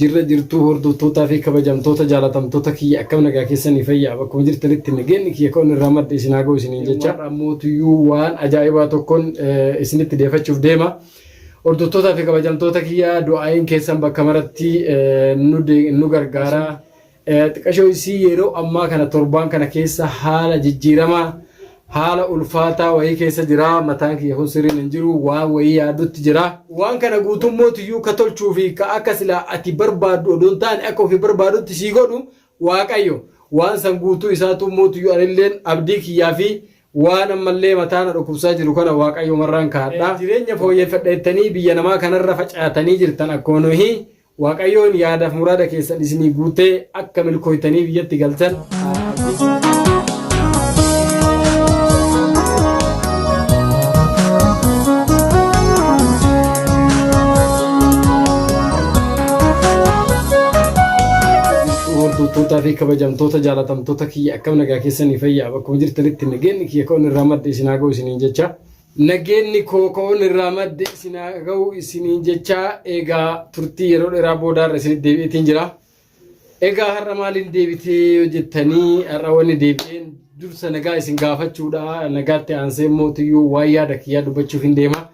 Jirra jirtuu hordoftootaa fi kabajamtoota jaalatamtoota kiyya akkam nagaa keessanii fayyaa bakkuma jirtanitti nageenyi kiyya kan irraa madde isin haa ga'u isiniin jecha mootuyyuu waan ajaa'ibaa tokkoon isinitti deefachuuf deema. Hordoftootaa fi kabajamtoota kiyya du'aa'iin keessan bakka maratti nu gargaara. Xiqashoo isii yeroo ammaa kana torbaan kana keessa haala jijjiiramaa haala ulfaataa wayii keessa jira. Mataan kiyya kun sirriin hin jiru. Waan wayii yaadutti jira. Waan kana guutummootiyyuu ka tolchuu fi ka akka silaa ati barbaaddu odoo hin taane akka ofii barbaadutti sii godhu Waaqayyo. Waan san guutuu isaatu mootiyyuu anilleen abdii kiyyaa fi waan ammallee mataa na dhukkubsaa jiru kana Waaqayyo marraan kaadha. Jireenya fooyyeffadha jettanii biyya namaa kanarra facaatanii jirtan akkuma nuyi Waaqayyoon yaadaaf muraada keessan isinii guutee akka milkooytanii biyyatti galtan abdii. Hordoftootaa fi kabajamtoota jaalatamtoota kiyya akkam nagaa keessanii fayyaa bakkuma jirtanitti nageenyi kiyya kan irraa madde isin haa ga'u isiniin jecha. Nageenni koo ka'oon irraa madde isin haa ga'u isiniin jechaa egaa turtii yeroo dheeraa boodaarra isinitti deebi'eetiin jira. Egaa har'a maaliin deebitee yoo jettanii har'a wanni deebi'een dursa nagaa isin gaafachuudha. Nagaatti aansee mootiyyuu waan yaada kiyyaa dubbachuuf hin deema.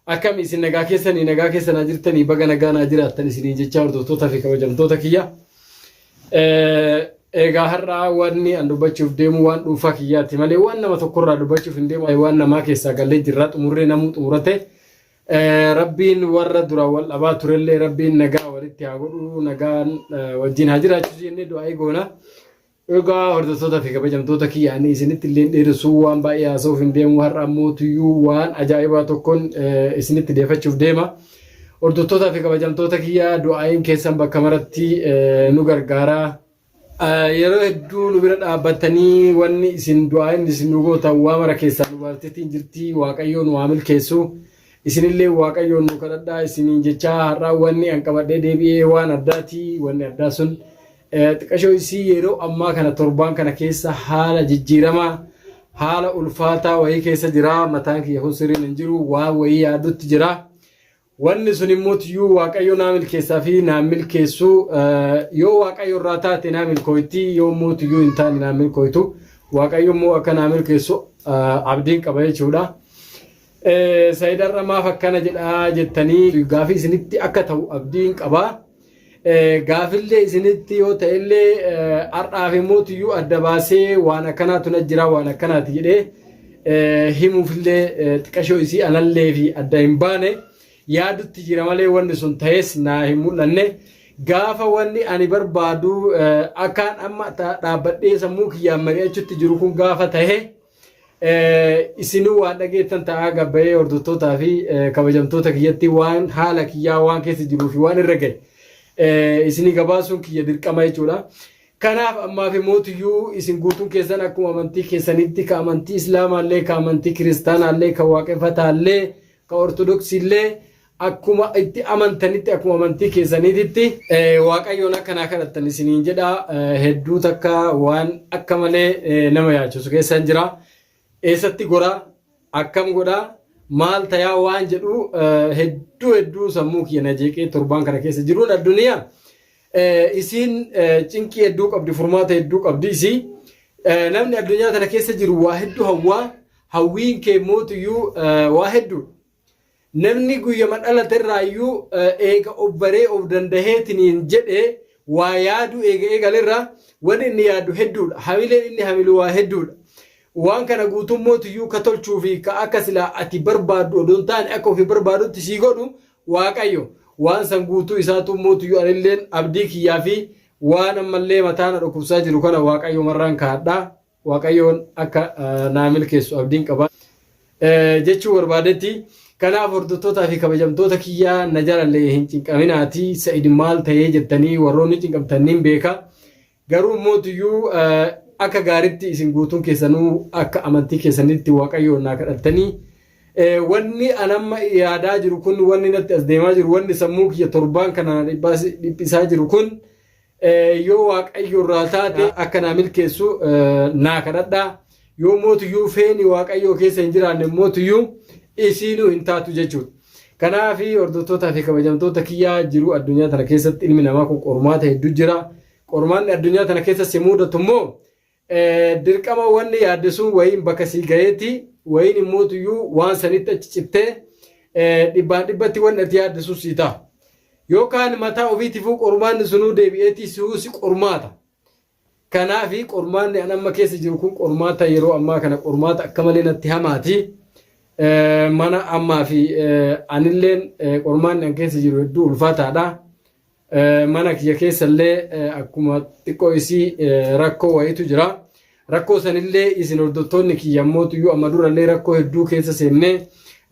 Akkam isin nagaa keessanii nagaa keessa naa jirtanii baga nagaa naa jiraattan isiniin jechaa hordoftootaa fi kabajamtoota kiyya. Egaa har'a wanni an dubbachuuf deemu waan dhuunfaa kiyyaati malee waan nama tokkorraa dubbachuuf hin deemu waan namaa keessaa gallee jirraa xumurree namuu xumurate. Rabbiin warra dura wal dhabaa turellee rabbiin nagaa walitti haa godhu nagaan wajjin haa jiraachisu jennee du'aa'ii goona. Egaa hordoftoota fi kabajamtoota kiyya ani isinitti illee dheeressuu waan baay'ee haasa'uuf hin deemu har'a ammoo tuyyuu waan ajaa'ibaa tokkoon isinitti deefachuuf deema. Hordoftoota fi kabajamtoota kiyya du'aa'iin keessan bakka maratti nu gargaara. Yeroo hedduu nu bira dhaabbattanii wanni isin du'aa'iin isin nu gootan waa mara keessaa nu baafteetiin jirti waaqayyoon waa milkeessu. Isinillee waaqayyoon nu kadhadhaa isiniin jechaa har'aa wanni an qabadhee deebi'ee waan addaati wanni addaa sun Xiqashoo isii yeroo ammaa kana torbaan kana keessa haala jijjiiramaa haala ulfaataa wayii keessa jira. Mataan kiyya kun sirriin hin jiru. Waan wayii yaadutti jira. Wanni sun immoo tiyyuu Waaqayyo naa milkeessaa fi naa milkeessu yoo Waaqayyo irraa taate naa milkooyti yoo immoo tiyyuu hin taane naa milkooytu Waaqayyo immoo akka naa milkeessu abdiin qaba jechuudha. Sayid har'a maaf akkana jedhaa jettanii gaafii isinitti akka ta'u abdiin qaba. Gaafillee isinitti yoo ta'ellee har'aaf immoo tiyyuu adda baasee waan akkanaatu na jira waan akkanaati jedhee himuufillee xiqqashoo isii anallee fi adda hin baane yaadutti jira malee wanni sun ta'es naa hin mul'anne. Gaafa wanni ani barbaadu akkaan amma dhaabbadhee sammuu kiyyaan mari'achutti jiru kun gaafa ta'e Isinuu waan dhageettan ta'aa gabbayee hordoftootaa fi kabajamtoota kiyyatti waan haala kiyyaa waan keessa jiruu fi waan irra gahe isinii gabaasuun kiyya dirqama jechuudha. Kanaaf ammaaf mootiyyuu isin guutuun keessan akkuma amantii keessanitti ka amantii Islaamaallee ka amantii Kiristaanaallee ka Waaqeffataallee ka Ortodoksiillee Akkuma itti amantanitti akkuma amantii keessaniititti Waaqayyoon akka naa kadhattan isiniin jedha hedduu takka waan akka malee nama yaachisu keessan jira. Eessatti gora akkam godha maal tayaa waan jedhu hedduu hedduu sammuu kiyya na jeeqee torbaan kana keessa jiruun addunyaa isiin cinqii hedduu qabdi furmaata hedduu qabdi isii namni addunyaa tana keessa jiru waa hedduu hawwaa hawwiin kee mootiyyuu waa hedduudha. Namni guyyama dhalate irraa iyyuu eega of baree of dandaheetiniin jedhe waa yaaduu eega eegalerraa wanni inni yaadu hedduudha. Hamileen inni hamilu waa hedduudha. Waan kana guutummootiyyuu ka tolchuu fi ka akka silaa ati barbaaddu odoo hin taane akka ofii barbaadutti sii godhu Waaqayyo. Waan san guutuu isaatu mootiyyuu anilleen abdii kiyyaa fi waan ammallee mataa na dhukkubsaa jiru kana Waaqayyo marraan kaadha. Waaqayyoon akka naa milkeessu abdiin qaba jechuu barbaadetti. Kanaaf hordoftootaa fi kabajamtoota kiyyaa na jalallee hin cinqaminaati. Sa'id maal ta'ee jettanii warroonni cinqamtan niin beeka. Garuu mootiyyuu akka gaaritti isin guutuun keessanuu akka amantii keessanitti Waaqayyoon naa kadhattanii wanni an amma yaadaa jiru kun wanni natti as deemaa jiru wanni sammuu kiyya torbaan kana dhiphisaa jiru kun Yoo Waaqayyo irraa taate akka naa milkeessu naa kadhadhaa. Yoo mootuyyuu feeni Waaqayyoo keessa hin jiraanne mootuyyuu isiinuu hin taatu jechuudha. Kanaaf hordoftootaa fi kabajamtoota kiyyaa jiru addunyaa tana keessatti ilmi namaa kun qormaata hedduu jira. Qormaanni addunyaa tana keessa si mudatu immoo dirqama wanni yaadde sun wayiin bakka sii gaheeti wayiin immootuyyuu waan sanitti achi cittee dhibbaan dhibbatti wanni ati yaadde sun sii ta'a. Yookaan mataa ofiitifuu qormaanni sunuu deebi'eetii si'uu si qormaata. Kanaafi qormaanni an amma keessa jiru kun qormaata yeroo ammaa kana qormaata akka malee natti hamaati. Mana ammaa fi anilleen qormaanni an keessa jiru hedduu ulfaataadha. Mana kiyya keessallee akkuma xiqqoo isii rakkoo wayiitu jira. Rakkoo sanillee isin hordoftoonni kiyya ammootuyyuu amma durallee rakkoo hedduu keessa seennee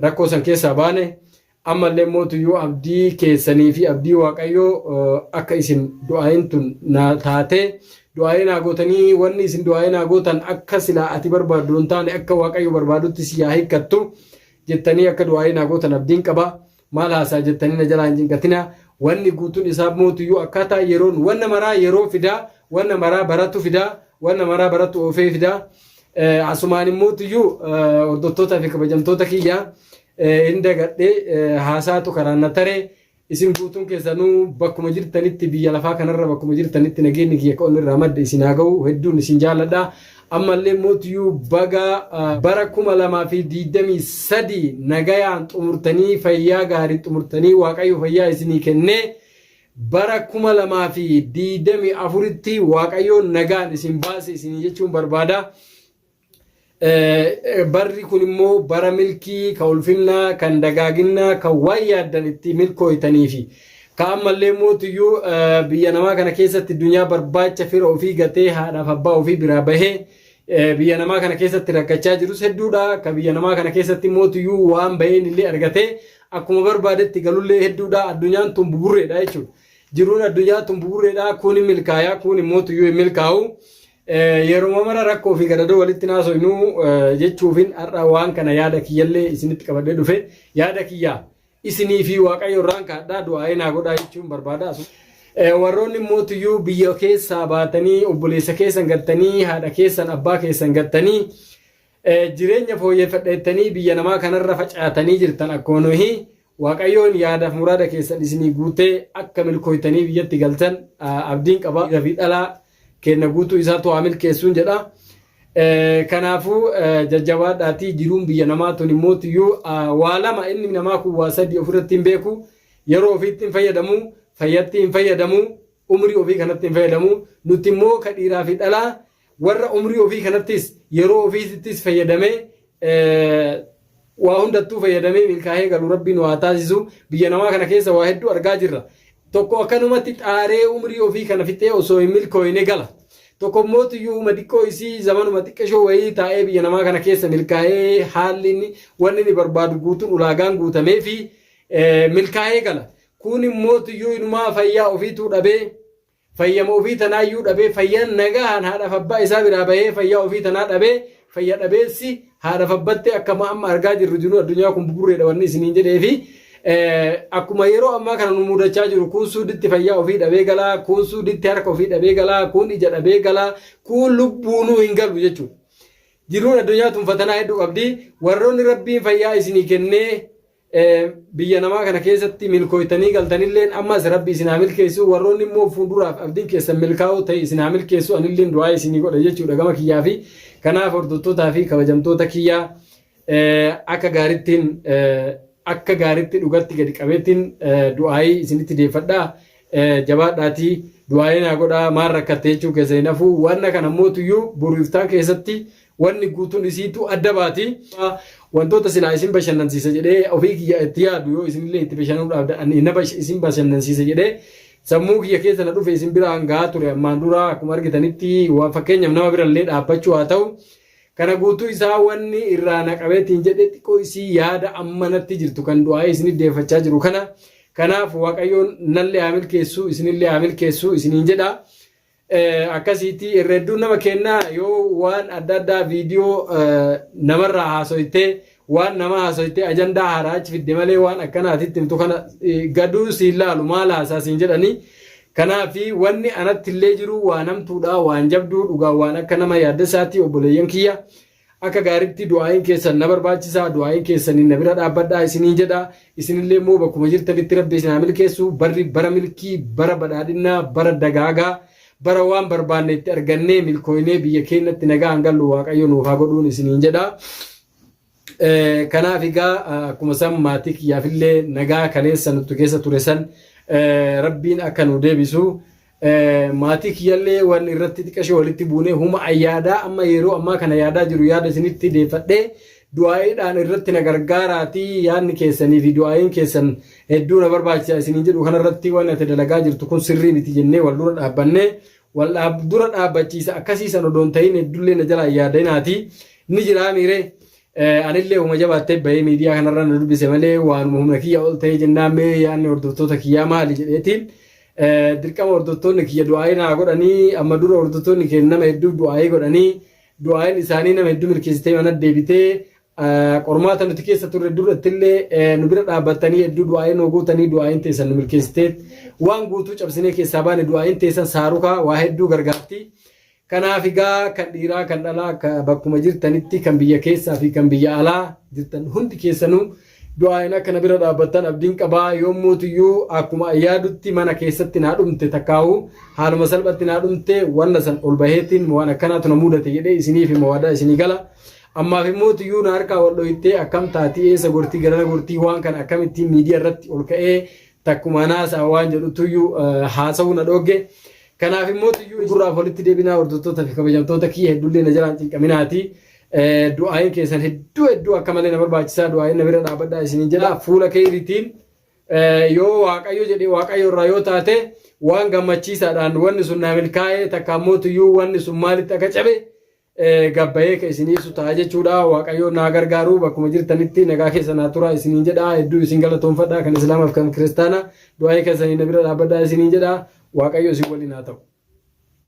rakkoo san keessaa baane. Ammallee mootuyyuu abdii keessanii fi abdii Waaqayyoo akka isin du'aayin tun naa taatee du'aayii naa gootanii wanni isin du'aayii naa gootan akka silaa ati barbaaddu hin taane akka Waaqayyo barbaadutti si yaa hiikkattu jettanii akka du'aayii naa gootan abdiin qaba. Maal haasaa jettanii na jalaa hin cinqatina. Wanni guutuun isaa mootuyyuu akkaataa yeroon wanna maraa yeroo fidaa, wanna maraa baratu fidaa, wanna maraa baratu oofee fidaa. Asumaan immootuyyuu hordoftootaa fi kabajamtoota kiyyaa hin dagadhe haasaatu karaan na tare isin guutuun keessanuu bakkuma jirtanitti biyya lafaa kanarra bakkuma jirtanitti nageenyi kiyya kan irraa madde isin haa ga'u hedduun isin jaalladha. Ammallee mootiyyuu baga bara 2023 nagayaan xumurtanii fayyaa gaarii xumurtanii Waaqayyo fayyaa isinii kennee bara 2024tti Waaqayyoon nagaan isin baase isinii jechuun barbaada. Barri kun immoo bara milkii, kan ulfinnaa, kan dagaaginnaa, kan waan yaaddan itti milkooytanii fi ka ammallee mootiyyuu biyya namaa kana keessatti duniyaa barbaacha fira ofii gatee haadhaaf abbaa ofii biraa bahee biyya namaa kana keessatti rakkachaa jirus hedduudha. Ka biyya namaa kana keessatti mootiyyuu waan baheen illee argatee akkuma barbaadetti galullee hedduudha. Addunyaan tun buburreedha jechuudha. Jiruun addunyaa tun buburreedha. Kun hin milkaayaa, kun mootiyyuu hin milkaa'u. Yeroo mara rakkoo fi gadadoo walitti naasofnu jechuufin har'a waan kana yaada kiyyallee isinitti qabadhee dhufe yaada kiyyaa isinii fi Waaqayyo irraan kaadhaa du'aa'ee naa godhaa jechuun barbaada. Warroonni mootiyyuu biyya keessaa baatanii obboleessa keessan gattanii haadha keessan abbaa keessan gattanii jireenya fooyyeffadha jettanii biyya namaa kanarra facaatanii jirtan akkuma nuyi Waaqayyoon yaadaaf muraada keessan isinii guutee akka milkooytanii biyyatti galtan abdiin qaba. Dhiira fi dhalaa kenna guutuu isaatu haa milkeessuun jedha. Kanaafuu jajjabaadhaatii jiruun biyya namaa tun immootiyyuu waa lama inni namaa kun waa sadii ofirratti hin beeku yeroo ofiitti hin fayyadamu fayyatti hin fayyadamu umrii ofii kanatti hin fayyadamu nuti immoo ka dhiiraa fi dhalaa warra umrii ofii kanattis yeroo ofiittis fayyadamee waa hundattuu fayyadamee milkaa'ee galu rabbiin waa taasisu biyya namaa kana keessa waa hedduu argaa jirra. Tokko akkanumatti xaaree umrii ofii kana fixee osoo hin milkooyne gala. Tokko immoo uma xiqqoo isii zamanuma xiqqashoo wayii taa'ee biyya namaa kana keessa milkaa'ee haalli inni wanni inni barbaadu guutuun ulaagaan guutamee fi milkaa'ee gala. Kun immoo iyyuu inumaa fayyaa ofiituu dhabee fayyama ofii tanaayyuu dhabee fayyaan nagahaan haadhaaf abbaa isaa biraa bahee fayyaa ofii tanaa dhabee fayya dhabeessi haadhaaf abbatti akkama amma argaa jirru jiru addunyaa kun buburreedha wanni isiniin jedhee fi akkuma yeroo ammaa kana nu mudachaa jiru kun suuditti fayyaa ofii dhabee galaa kun suuditti harka ofii dhabee galaa kun ija dhabee galaa kun lubbuunuu hin galu jechuudha. Jiruun addunyaa tun fatanaa hedduu qabdi warroonni rabbiin fayyaa isinii kennee biyya namaa kana keessatti milkooytanii galtanilleen ammas rabbi isin haa milkeessu warroonni immoo fuulduraaf abdiin keessan milkaa'uu ta'e isin haa milkeessu anilleen du'aa isinii godha jechuudha gama kiyyaa fi kanaaf hordoftootaa fi kabajamtoota kiyyaa akka gaarittiin akka gaaritti dhugatti gadi qabeettiin du'aayii isinitti deeffadhaa jabaadhaatii du'aayii naa godhaa maal rakkatte jechuu keessa hin hafu wanna kana mootuyyuu boru iftaan keessatti wanni guutuun isiitu adda baati. Wantoota silaa isin bashannansiisa jedhee ofii kiyya itti yaadu yoo isinillee itti bashannanuudhaaf isin bashannansiisa jedhee sammuu kiyya keessa na dhufe isin biraan gahaa ture ammaan dura akkuma argitanitti fakkeenyaaf nama birallee dhaabbachuu haa ta'u. Kana guutuu isaa wanni irraa na qabeetiin jedhe xiqqoo isii yaada ammanatti jirtu kan du'aa'ee isinit deeffachaa jiru kana. Kanaaf Waaqayyoon nallee haa milkeessu isinillee haa milkeessu isiniin jedha. Akkasiiti irra hedduun nama kennaa yoo waan adda addaa viidiyoo namarraa haasoytee waan nama haasoytee ajandaa haaraa achi fidde malee waan akkanaatitti himtu kana gaduu siin laalu maal haasaa siin jedhanii. Kanaaf wanni anatti illee jiru waan hamtuudha waan jabduu dhugaa waan akka nama yaaddessaati obboleeyyan kiyya. Akka gaariitti du'aa'iin keessan na barbaachisa, du'aa'iin keessaniin na bira dhaabbadhaa isiniin jedha. Isinillee immoo bakkuma jirtanitti Rabbi isin haa milkeessu. Barri bara milkii, bara badhaadhinnaa, bara dagaagaa, bara waan barbaanne itti argannee milkooynee biyya keenyatti nagaan gallu Waaqayyo nuuf haa godhuun isiniin jedha. Kanaaf egaa akkuma san maatii kiyyaafillee nagaa kaleessa nutti keessa ture san Rabbiin akka nu deebisu, maatii kiyyallee waan irratti xiqqashee walitti buunee huma yaadaa amma yeroo ammaa kana yaadaa jiru yaada isinitti deeffadhee, du'aa'iidhaan irratti na gargaaraatii, yaadni keessanii fi du'aa'iin keessan hedduu na barbaachisa isiniin jedhu. Kanarratti waan ati dalagaa jirtu kun sirrii miti jennee wal dura dhaabbannee, wal dura dhaabbachiisa akkasiisan odoon ta'in hedduullee na jalaa yaadinaati ni jiraa miiree. Anillee huma jabaattee bahee miidiyaa kanarra na dubbise malee, waanuma humna kiyya ol ta'ee jennaan, mee yaadni hordoftoota kiyyaa maali jedheetiin, dirqama hordoftoonni kiyya du'aa'ii naa godhanii. Amma dura hordoftoonni keenya nama hedduuf du'aa'ii godhanii, du'aa'iin isaanii nama hedduu milkeessitee mana deebitee, qormaata nuti keessa turre durattillee nu bira dhaabbattanii hedduu du'aa'ii nu guutanii, du'aa'iin teessan nu milkeessitee waan guutuu cabsinee keessaa baane. Du'aa'iin teessan saarukaa waa hedduu gargaarti. Kanaaf egaa kan dhiiraa kan dhalaa bakkuma jirtanitti, kan biyya keessaa fi kan biyya alaa jirtan hundi keessanuu du'aa'iin akka na bira dhaabbattan abdiin qabaa. Yommuutiyyuu akkuma yaadutti mana keessatti naa dhumte takkaa'u haaluma salphatti naa dhumte, wanna san ol baheetiin waan akkanaatu na mudate jedhee isiniif hima, waadaa isinii gala. Ammaaf immoo tiyyuu na harkaa wal dhohittee, akkam taatii, eessa gortii, garana gortii, waan kana akkamittiin miidiyaa irratti ol ka'ee takkuma naasaa waan jedhu tuyyuu haasa'uu na dhoogge. Kanaaf immoo tiyyuu gurraaf walitti deebinaa. Hordoftoota fi kabajamtoota kiyya, hedduullee na jalaan cinqaminaati. Du'aayin keessan hedduu hedduu akka malee na barbaachisaa, du'aayin na bira dhaabbadhaa isiniin jedha. Fuula keeriitiin yoo Waaqayyo jedhee, Waaqayyo irraa yoo taate, waan gammachiisaadhaan wanni sun naa milkaa'ee takka ammoo tiyyuu wanni sun maalitti akka cabe gabbayee ka isin ibsu ta'a jechuudha. Waaqayyo naa gargaaru. Bakkuma jirtanitti nagaa keessa naa tura isiniin jedha. Hedduu isin galatoonfadha. Kan Islaamaaf kan Kiristaanaa du'aayii keessanii na bira dhaabbadhaa isiniin jedha. Waaqayyo isin waliin haa ta'u.